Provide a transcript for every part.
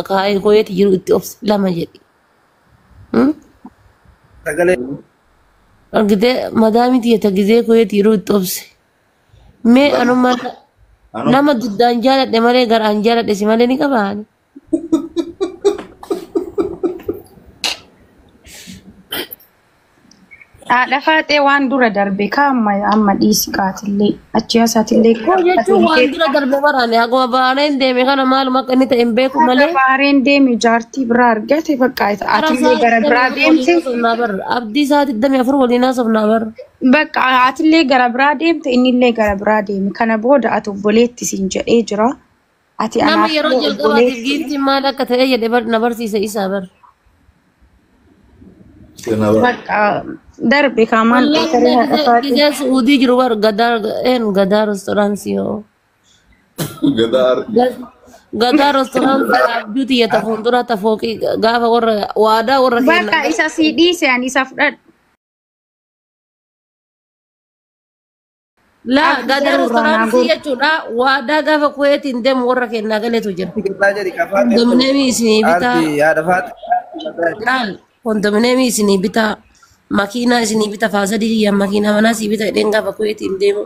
kaayee Kuweeti jiru itti obse lama jedhi. Sagalee. Argitee madaamii tiyya ta gizee Kuweeti jiru itti obse. Mee anummaan nama duddaan jaaladhe malee garaan jaaladhe si malee ni qabaani. Haadha Faaxee waan dura darbe ka amma amma dhiisi qaatillee achi asaatillee Koo jechuun waan dura darbe baraane haguma baareen deeme kana maaluma akka inni ta'e hin beeku malee. Baareen deeme jaartii biraa argate bakka atillee gara biraa deemte. Abdii isaa 24 waliin haasofnaa bara. Bakka atillee gara biraa deemte innillee gara biraa deeme kana booda ati obboleetti siin jedhee jira. Ati Nama anaaf yeroo jalqabaatiif obboleetti. giiftiin maal akka ta'e jedhe na barsiise isaa bara. Bakka darbe kaa maal ta'e haadha Faaxee. Gizee Suudii jiru bar gadaa een gadaa restooraantii hoo. Gadaa Gadaa restooraantii abjuu tiyya ta fuuldura ta fooqii gaafa warra waadaa warra Bakka kenna. isa sii dhiise ani isa fudhadhu. Laa Abdii gadaa garuu irraa naa restooraantii goru. jechuudha waadaa gaafa Kuweetiin deemu warra kennaa galeetu jira. Gadaa jedhi kafaate. Kondominiyeemii isinii bitaa. Ardi haadha Faaxee. Laal kondominiyeemii isinii bitaa. Makiinaa isinii bita faasadii kiyyaan makiinaa manaa sii bita jedheen gaafa Kuweetiin deemu.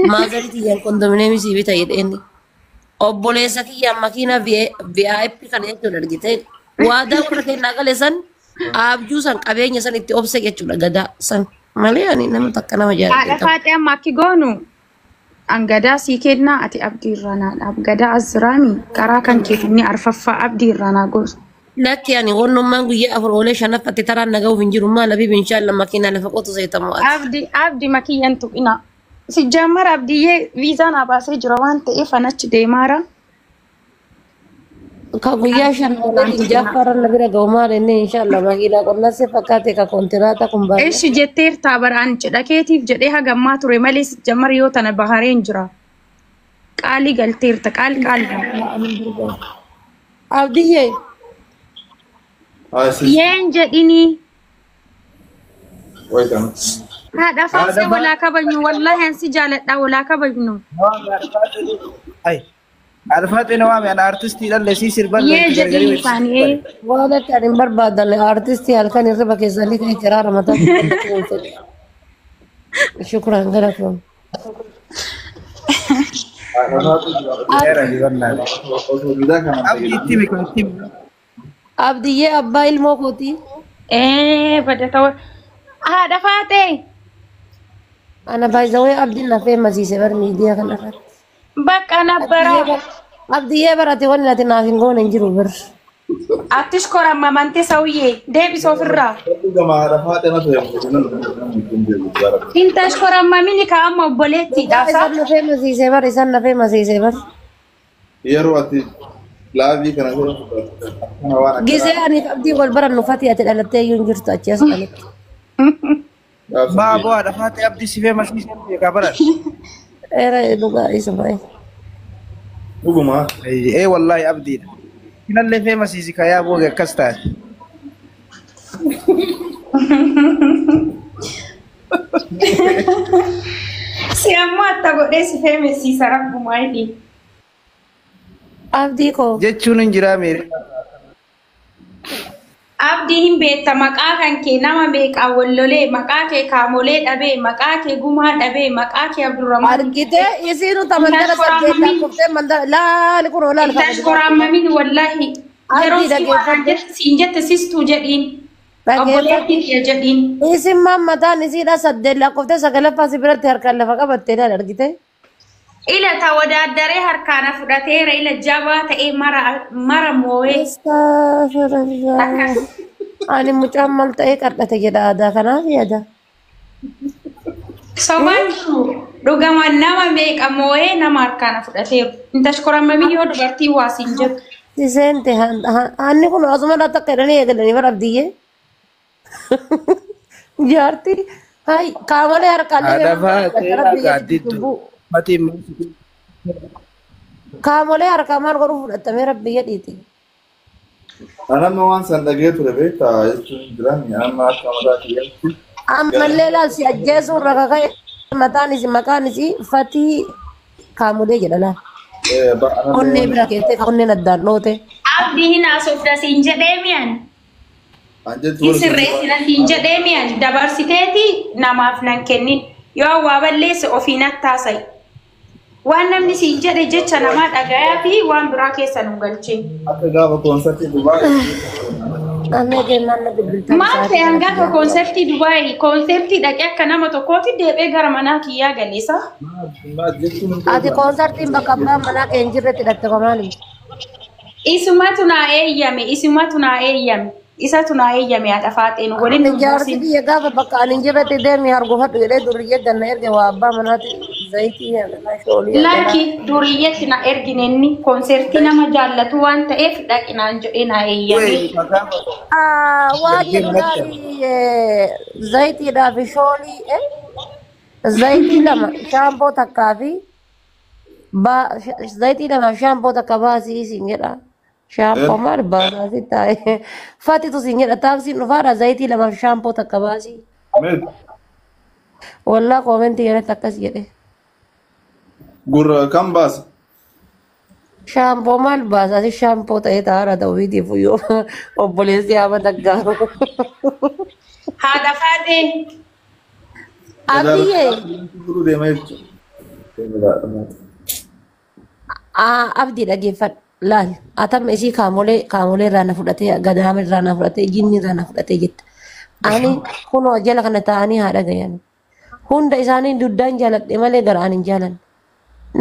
Maazarii kiyyaan kondominiyeemii sii bita jedheen. Obboleessa kiyyaan makiinaa VIP kana jechuudha argite. Waadaa warra kennaa gale san abjuu san qabeenya san itti obse jechuudha gadaa san. Malee ani nama takka nama Haadha jaalladhe. Faaxee amma akki goonu an gadaa sii kennaa ati abdii irraa naa dhaab. Gadaa as jiraami karaa kan keetinni arfaffaa abdii irraa naa goru. Lakki ani wannummaan guyyaa afur oolee shanaffatti taraan naga'uuf hin jiru maal abiib inshaallah makiinaa lafa qotu seetamu ati. Abdi abdi makiyyan tuqina. Sijjaammara abdiyyee viizaa naa baasee jira waan ta'eef an achi deemaara. Ka guyyaa Abdii shan irraa ooleetiin tuqina. jaaffaarra na bira ga'u maal inni inshaallah makiinaa qonnaa si fakkaate ka kontiraata kun baay'ee. Eshi jetteertaa baraan cidha keetiif jedhee hagammaa ture malee sijjaammara yoo tana bahareen jira. Qaalii galteerta qaali qaali. Abdiyyee Yeen jedhinii. Wayita. Haadha Faaxee Haadha walaa kabajnu wallaahi an si jaaladha walaa kabajnu. Ay. Haadha Faaxee na waame ana artistii dhalle sii sirban Yee gargarii jedhinii weessisuu isaanii. bare. waan akka ani hin barbaadanne aartistii halkan hirriba keessanii kan kiraara mataa fedhe. Shukuraan galatoom. Seera jibannaa. Osoo bidaa kana Abdii itti himi kun itti himi. Abdiyyee abbaa ilmoo kootii. Ee bada ta'u. Haadha Faaxee Ana baay'isawee abdiin na feemasiise bar miidiyaa kana irratti. bakka nabbaraa. Abdiyyee barate wanni ati naaf hin goone hin jiru bar. Attis korammamante sawiyyee deebis ofirraa. Dhugama haadha Faaxee na ta'e Intas korammamini ka amma obboleettiidha. Isaan na feemasiise bar isaan na feemasiise bar. Yeroo ati laavii kana akkana waan akkanaa Gizee ani abdii wal barannu fatii ati dhalattee iyyuu hin jirtu achi as dhalatte. Maa boo haadha Faaxee abdii si feemasiisee beekaa baran. Era dhugaa isa baay'ee. Dhuguma. Ee wallaahi abdiidha. Kinallee feemasiisi kayaa booge akkas taate. Si ammoo atta godhee si feemesiisa rabbumaa hidhi. Abdii koo. Jechuun hin jiraa meeree. Abdii hin beekta maqaa kan kee nama meeqaan wallolee maqaa kee kaamolee dhabee maqaa kee gumaa dhabee maqaa kee Abdurrahmaan. Argitee isiinu ta mandara saddeet lakkoftee mandara laali kun olaal Intas koraammamin wallaahi yeroo Abdii si waan dhaggeeffadhu. jette siin jette sistuu jedhiin. Dhaggeeffadhu. Obboleettiin kee jedhiin. Isin maan mataan isiidha saddeet lakkoftee sagalaffaa si biratti harkaan lafa qabattee laal argitee. Ila ta wadaaddaree harkaana fudhateera ila jabaa ta'ee mara mara moo'ee. Astaghfirullah. Akkas. Ani mucaan maal ta'ee qardhate jedha aadaa kanaaf yaada. Sobaan jiru dhugama nama meeqa moo'ee nama harkaana fudhateeru. Intas koraammamin yoo dubartii waa siin jettu. Si seente hanni kun asuma irraa takka jedhanii eegalanii bara abdiyyee. Jaartii hay qaamolee harkaan Haadha dhibee Faaxee rabbi gaaddiddu. Matiin qaamolee harkaa maal godhu fudhatamee rabbi jedhiiti. Anamma waan san dhagee ture beektaa jechuun hin jirani. Anamma akka mataa kiyyaatti. Ammallee laal si ajjeesuu irra kaka'e mataan isii maqaan isii fatii kaamolee jedha laal. Onnee bira keettee onneen addaan dhoote. Abdii hin haasofna siin jedhee mi'an. Sirreessina siin jedhee mi'an dabarsiteeti namaaf nan kennin. Yoo waa balleesse ofii nattaasa'i. Waan namni siin jedhe jecha namaa dhagayaa fi waan biraa keessa nu galchin. Akka gaafa koonsartii Dubaay. Maal ta'e hangafa koonsartii Dubaay koonsartii dhaqee akka nama tokkooti deebi'ee gara manaa kiyyaa galeessa. Ati koonsartiin bakka abbaan manaa kee hin jirretti hidhatte maali? Isumatu naa eeyyame, isumatu naa eeyyame, isatu naa eeyyame haadha faaxeen waliin nu Jaarsi biyya gaafa bakka ani hin jirretti deemi hargufadhu jedhee duriyyee ganna erge waa abbaa manaati zayitii shoolii. Lakki duriyyeetti na ergine inni koonsertii nama jaallatu waan ta'eef dhaqinaan jedhee naa eeyyame. Waa jedhu gaarii zayitiidhaa fi shoolii zayitii lama shaampoo takkaa fi zayitii lama shaampoo takka baasii siin jedha. Shaampoo maal baasii taa'e fatitu siin jedha taaksiin dhufaadha zayitii lama shaampoo takka baasii. Wallaa koomentii jedhetti akkas jedhe. Gurra kam baasa? Shaampoo maal baasa? Asi shaampoo ta'ee taa'aadha ta'uu miti fuyyoo obboleessi haama daggaaru. Haadha faaxee. Abdiyyee. Abdii dhaggeeffadhu. Laal atamma isii kaamolee irraa na fudhatee gadaama irraa na fudhatee jinni irraa na fudhatee jetta. Ani kunoo jala kana taa'anii haadha gayan. Hunda isaanii duddaan jaaladhe malee garaan hin jaalanne.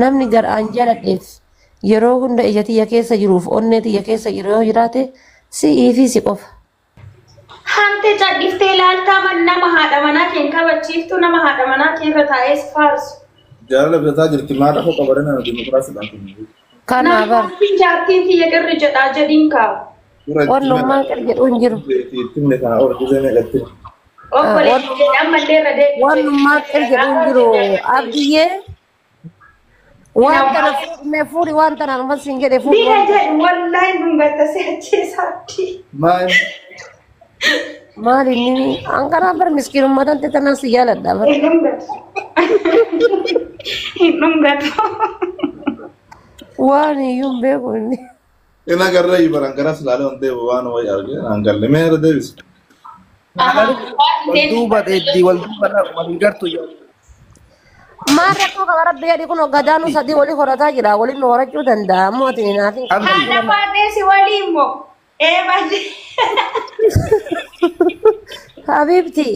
Namni garaan jaaladheef yeroo hunda ija tiyya keessa jiruuf onnee tiyya keessa jiru yoo jiraate si'ii fi si qofa. Hante cadhiftee ilaaltaa nama haadha manaa kee kabachiiftu nama haadha manaa kee irra taa'ee faarsu. Jaalala bitataa jirti maal rakkoo qabadan nama dimokiraasiidhaan kun. Kanaaf bar. Jaartiin tiyya qirri jedhaa jedhiin kaa'u. Wannummaan qirri jedhu hin jiru. Wannummaan qirri jedhu hin jiru. Abdiyyee. Waan tana fuudhee fuudhi waan tana amma siin jedhe fuudhi. Bira jedhu wallaahi dhungata si ajjeesa abdii. Maal? Maal inni an kanaan bar miskiinummaa tante tanaan si jaaladha bar. Hin dhungatu. Hin dhungatu. Waan iyyuu hin beeku inni. Inni agarra baran garas ilaalee waan ta'eef waan wayii argee naan galle mee irra deebise. Wal duuba dheeddii wal duuba wal gartu jedhu. Maal rakkoo qaba rabbi jedhi kun gadaanuu sadii walii horataa jira waliin nu horachuu danda'a ammoo ati naaf hin Abdi. Haadha faaxee si waliin moo? Ee baay'ee. Habibti.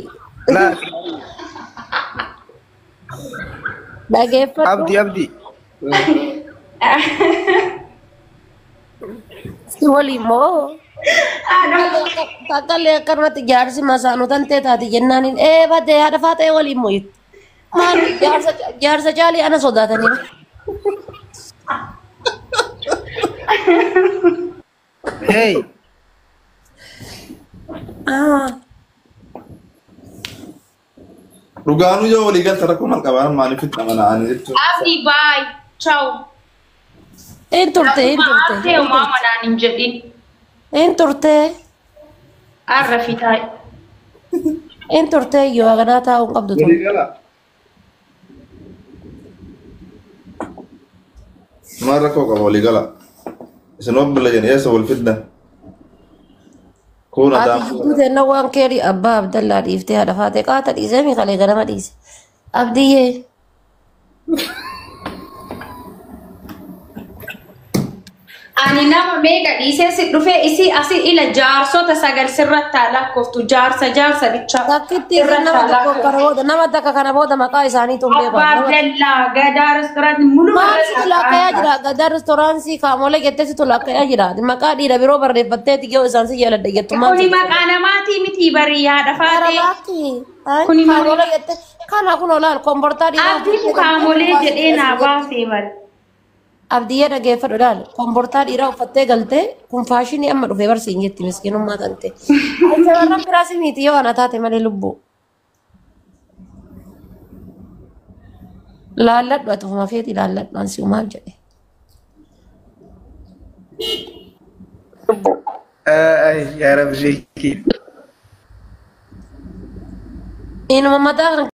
Dhaggeeffadhu. Abdi abdi. Si waliin moo? Takka illee akkanumatti jaarsi masaanuu tantee taati jennaan ee badee haadha faaxee waliin moo jetti. Maal jaarsa caalii ana sodaatanii. Hey. Dhugaanuu yoo walii galte rakkoo maal qabaan maaliif itti amana'anii jechuudha. Abdi baay. Ciao. Hin turte hin turte. Abdee uumaa manaan hin jedhin. Hin turte. Arra fitaa. Hin turte yoo haganaa taa'uu hin qabdu Walii gala. Maal rakkoo qaba walii gala. Isin wabbila jedhan eessa wal fiddan? Kun Ati adaam. jidduu teennaa waan keerii abbaa Abdallaa dhiiftee haadha faatee qaata dhiisee miikalee ganama dhiise. Abdiyyee. Ani nama meeqa dhiisee si dhufee isii asii ila jaarsota sagal sirratti haa lakkooftu jaarsa jaarsa bichaa. Takkitti nama tokko kana booda nama takka kana booda maqaa isaanii tun beekan. Abbaa Abdallaa Gadaa restoraantii muluu Maal situ lakkaa'aa jira? Gadaa restoraantii kaamolee jettee situ lakkaa'aa jira. Maqaa dhiira biroo barreeffatteeti yoo isaan si jaaladha jettu maal Kuni maqaa namaatii miti barii haadha faatee. Kuni kaamolee jettee kana kun olaal kombortaa dhiiraa. Abdiin kaamolee jedhee naa baasee bari. Abdiyyee dhaggeeffadhu laal kombortaa dhiiraa uffattee galtee kun faashinii amma dhufee barsiin jetti miskiinummaa tante. Shamarran biraas miti yoo ana taate malee lubbuu. Laalladhu ati ofuma keetii laalladhu ansi umaaf jedhe. Yaa rabbi. Inuma mataa kan